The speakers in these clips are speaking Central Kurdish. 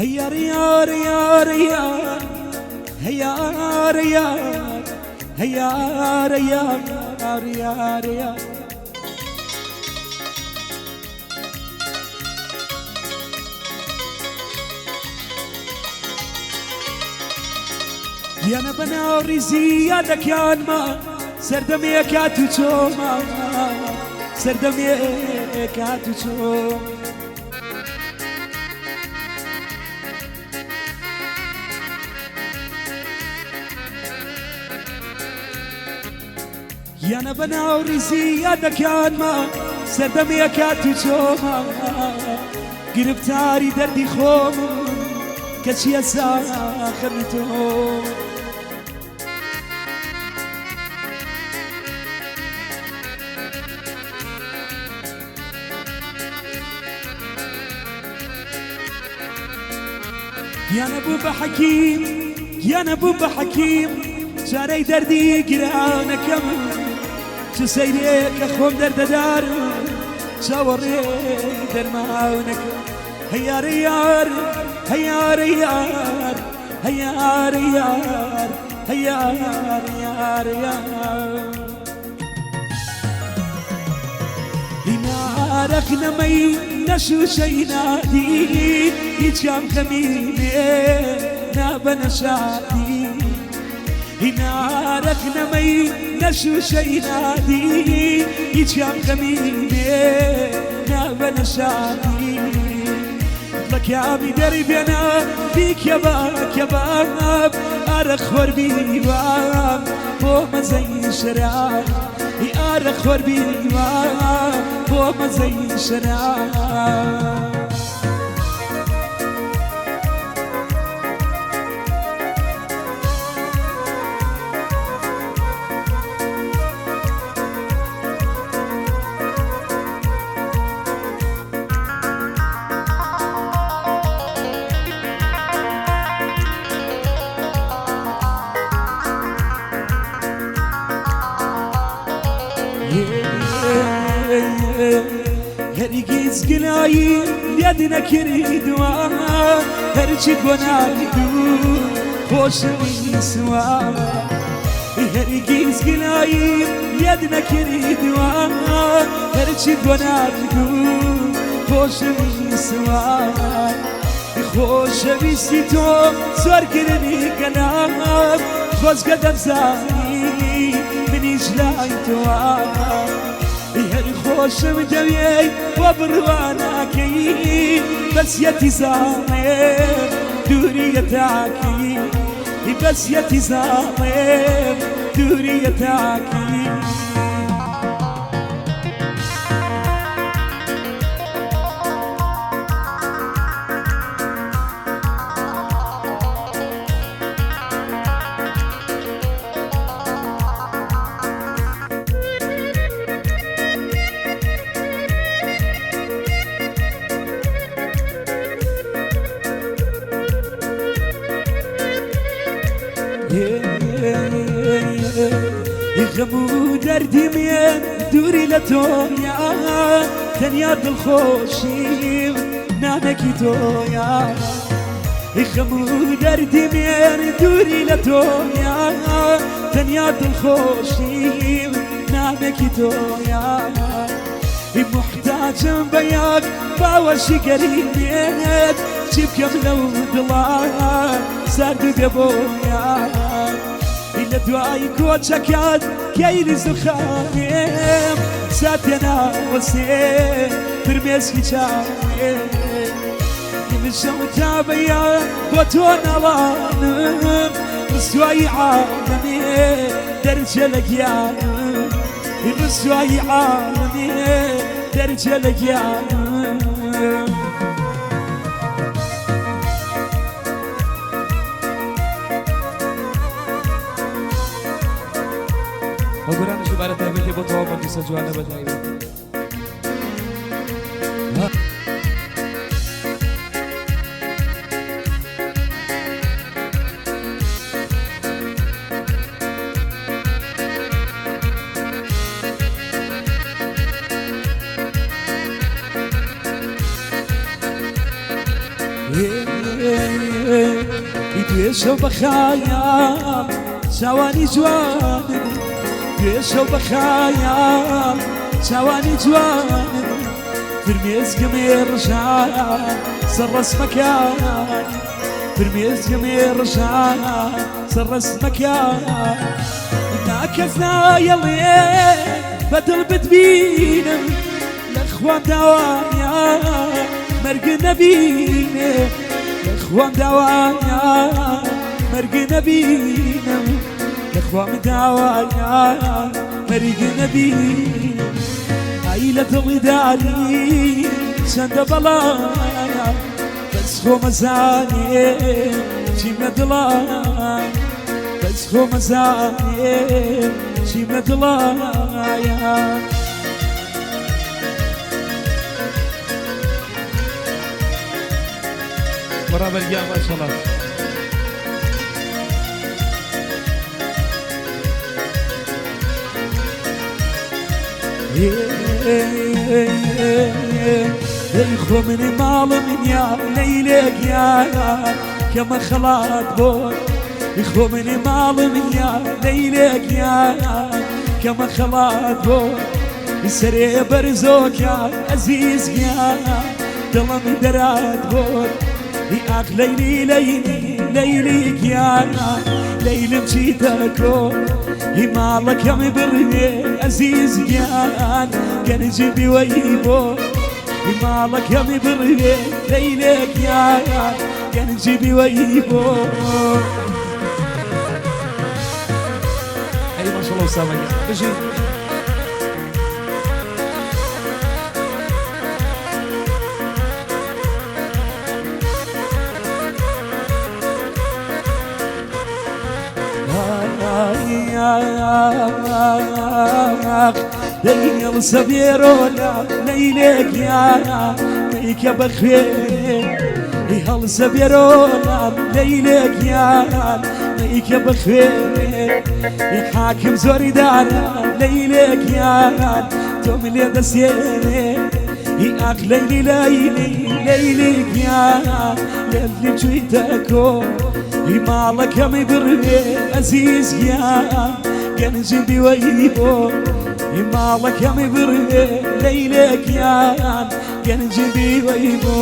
هەیار یار یار یار هەیار یار هەیار یار یار یار گیانە بەناو ڕیزی یادەکانما سەردەمێک هات و چۆما سەردەمێک هات و چۆم. گیانە بەناو ڕیزی یادەکانما سەردەمێک هات و چۆما گرفتاری دەردی خۆمم کەچی ئەسا خەمی تۆ. گیانە بوو بە حەکیم گیانە بوو بە حەکیم چارەی دەردی گرانەکەم چ سەیرێکە خۆم دەردەدارم چاوەڕێ دەرمانەکەم هەیارە یار هەیارە یار هەیارە یار هەیار یار یار نارەخنەمەی نەشوشەی نادی هیچیان خەمی لێ نابەنە شادی نارەخنەمەی نەشوشەی نادی هیچیان خەمی لێ نابەنە شادی دڵەکامی دەری بێنە بیکەبا کەباب ئارە خۆر بیوام بۆ مەزەی شەراب ئارە خۆر بیوام بۆ مەزەی شەراب. هەرگیز گلایی لێت نەکردووە هەرچی بۆ ناردوو خۆشەویستوە هەرگیز گلایی لێت نەکردووە هەرچی بۆ ناردوو خۆشەویستوە خۆشەویستی تۆ زۆر گرنی گەلام خۆزگە دەمزانی منیش لای تۆوە هەر خۆشم دەوێی بۆ بڕواناکەی بەسیەتی زاڵێ دووریە تاکی بەسیەتی زاڵێ دووریە تاکی. غەم و دەردی مێن دووری لە تۆیا تەنیا دڵخۆشیم نامێکی تۆیا غەم و دەردی مێن دووری لە تۆیا تەنیا دڵخۆشیم نامێکی تۆیا محتاجم بە یەک باوەشی گەریمێت چی بکەم لەو دڵا سارد و بێبۆیا لە دوای کۆچەکات کەیلی زوخانێم ساتێ ناوەسێ فرمێسکی چاوێ نمشەو تا بەیا بۆ تۆ ناڵانم ڕسوایی عالەمێ دەرچێ لە گیانم ڕسوایی عالەمێ دەرچێ لە گیانم. هۆگرانیش دووبارە تایبەتیە بۆ تەواو مەجلیسە جوانە بە تایبەت. دوێ شەو بە خەیاڵ چاوانی جوانم، دوێ شەو بە خەیاڵ چاوانی جوانم، فرمێسکم ڕژا سەر ڕەسمەکان، فرمێسکم ڕژا سەر ڕەسمەکان. ناکەس نایەڵێ بە دڵ بتبینم، لە خوام داوایە مەرگ نەبینێ، لە خوام داوایە مەرگ نەبینم، لە خوام داوایە مەرگ نەبینم. ئای لە دڵیداری چەندە بەڵایە، بەس خۆمەزانێ چیم لە دڵایە، بەس خۆمەزانێ چیم لە دڵایە. بەڕابەر گیان ماشەڵا. دەی خۆ من ماڵم نییە لەیلێک یانە کەمە خەڵات بۆ، خۆ من ماڵم نییە لەیلێک یانە کەمە خەڵات بۆ، سەرێ بەرزۆکە ئەزیز گیان دڵم دەرات بۆت. ئاخ لەیلی لەیلی لەیلی گیان لەیلم چیتە کۆ، هی ماڵەکەم بڕێ ئەزیز گیان گەنجی بیوەی بۆ، هی ماڵەکەم بڕێ لەیلێک گیان گەنجی بیوەی بۆ. ئەی ماشەڵا وسامە گیان بژی. دەی هەڵسە بێرۆلا لەیلێک یانە مەیکە بەخوێ، هەڵسە بێرۆلا لەیلێک یانە مەیکە بەخوێ، حاکم زۆری دارە لەیلێک یان تۆم لێ دەسێنێ. هی ئاخ لەیلی لەیلی لەیلی گیان لێلی چوویتە کۆ، هی ماڵەکەمی بڕێ ئەزیز گیان گەنجی بیوەی بۆ، هی ماڵەکەمی بڕێ لەیلێک گیان گەنجی بیوەی بۆ.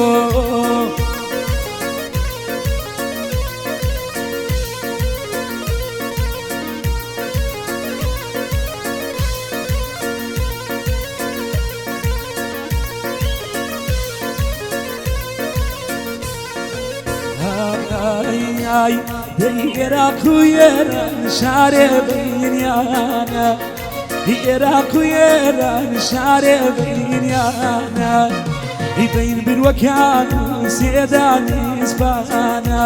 ئای دەی عێراق و ئێران شارێ بینیانە، عێراق و ئێران شارێ بینیانە، بین بروەکان و سێدانی ئیسپانە،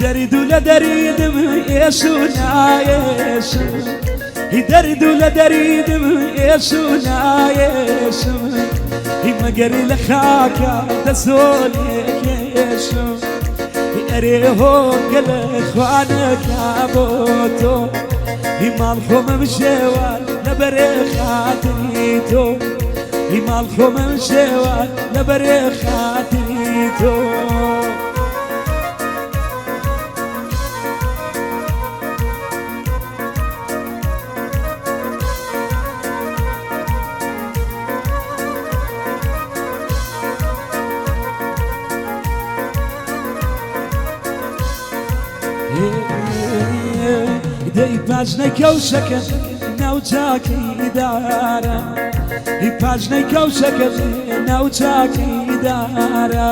دەرد و لە دەریدم ئێش و نایێشم، دەرد و لە دەریدم ئێش و نایێشم، مەگەر لە خاکە دەسۆلێکێشم. ئەرێ هۆ گەلە خوانەکە بۆ تۆ، هی ماڵ خۆمم شێوان لەبەرێ خاتری تۆ، هی ماڵ خۆمم شێوان لەبەرێ خاتری تۆ. دەی پاژنەی کەوشەکە ناو چاکەی دارە، هی پاژنەی کەوشەکە ناو چاکەی دارە،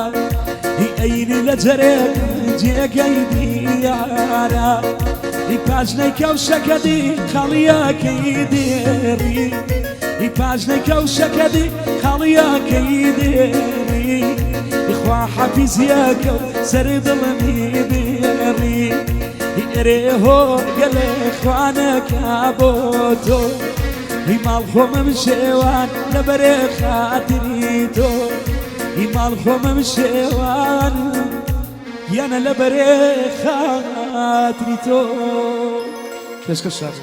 هی ئەینی لە جەرێک جێگەی دیارە، هی پاژنەی کەوشەکە دی خەڵیەکەی دێڕی، هی پاژنەی کەوشەکە دی خەڵیەکەی دێڕی، خوا حەفیزیەکە و سەر دڵمی بێڕی. ئەرێ هۆ گەلێ خوانەکە بۆ تۆ، هی ماڵ خۆمم شێوان لەبەرێ خاتری تۆ، هی ماڵ خۆمم شێوان یانە لەبەرێ خاتری تۆ. پێشکەش شار.